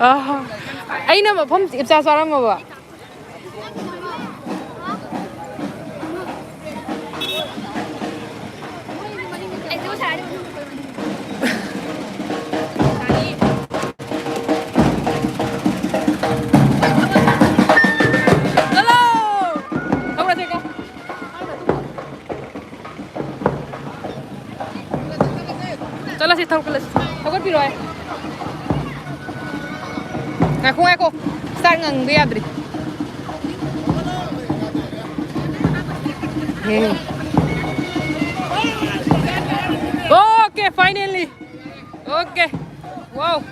ꯑ, ꯑꯩꯅ ꯃꯐꯝ ꯏꯞꯆꯥ ꯆꯥꯔꯝꯃꯕ꯫ ꯆꯠꯂꯣ! ꯊꯧꯔꯁꯦꯀꯣ꯫ ꯆꯠꯂꯁꯤ, ꯊꯧꯒꯠꯂꯁꯤ꯫ ꯊꯧꯒꯠꯄꯤꯔꯣ ꯍꯥꯏ꯫ ꯉꯥꯏꯈꯣ, ꯉꯥꯏꯈꯣ꯫ ꯆꯥꯛ ꯉꯪꯕ ꯌꯥꯗ꯭ꯔꯤ꯫ ꯍꯦ꯫ Okay, finally. Okay. Wow.